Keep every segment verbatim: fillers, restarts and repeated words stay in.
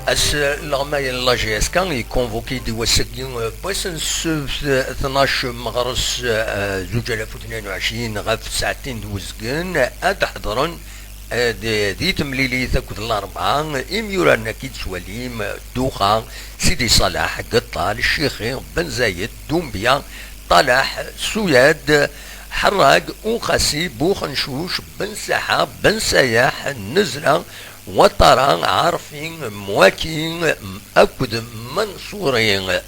Ass leɣmayen n la J S K yekonvoki-d i wass-agi, eh, n wass n ssebt, eh, tnac meɣres, eh, zuǧ alaf u tnayen u ɛecrin ɣef tsaɛtin d uzgen, ad d-ḥeḍren, eh, di, di temlilit akked Larebɛa, imyuraren-agi d-tettwalim, Duxa, Sidi Ṣaleḥ, Geṭṭal, Ccixi, Ben Zayed, Dumbya, Ṭalaḥ, Suyad, Ḥerrag, Uqasi, Buxencuc, Ben Saḥa, Ben Sayaḥ, Nezra, Waṭara, Ɛarfi, Mwaki akked Manṣuri.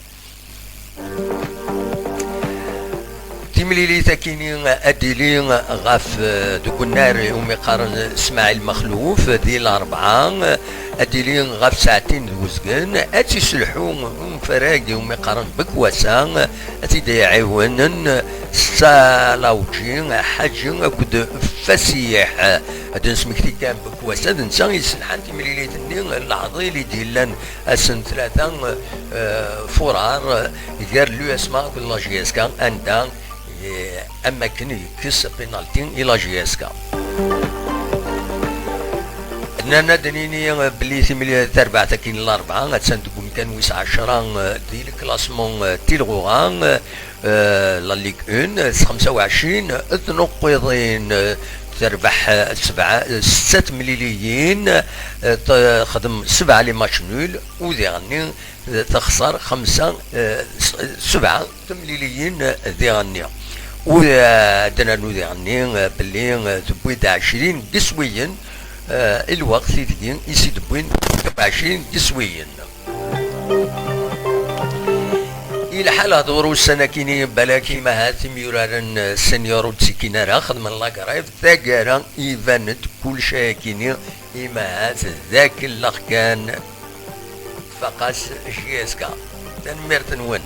Timlilit-akini ad d-tili ɣef, eh, deg unnar umi qqaren Smaɛil Mexluf di Larebɛa, ad d-tili ɣef saɛtin d uzgen, ad tt-iselḥu unfarag umi qqaren Bekwasa, ad t-id-iɛiwnen Setta Lawǧi, Ḥaǧi akked Fasiḥ. Ad d-nesmekti kan Bekwasa, d netta i yesselḥan timlilit-nni n leɛḍil i d-yellan ass n tlata, eh, furar, eh, gar l'U S M A akked la J S K, anda, eh, am wakken yekkes penalty i la J S K. Nnan ad d-nini, eh, belli timli-, tarbaɛt-agi n Larebɛa attan deg umkan wis ɛecra, eh, di lklasmun, eh, tilɣuɣa, eh, eh, la Ligue un, s xemsa u ɛecrin tnuqqiḍin, eh, terbeḥ, eh, sebɛa, eh, setta temliliyin, eh, texdem sebɛa les matchs nuls, u diɣenni, eh, texṣer xemsa, eh, s-, sebɛa temliliyin, eh, diɣenni. U, eh, ad d-nernu diɣenni, eh, belli, eh, tewwi-d ɛecrin n yiswiyen, eh, i lweqt ideg i s-id-wwin ɛecrin n yiswiyen. Ilḥa lehdur ussan-akini, balak imahat imyuraren, eh, senior ur ttekkin ara, xedmen la grève, taggara iban-d kullec ayakini, imahat d akellex kan, tfaq-as J S K. Tanemmirt-nwen.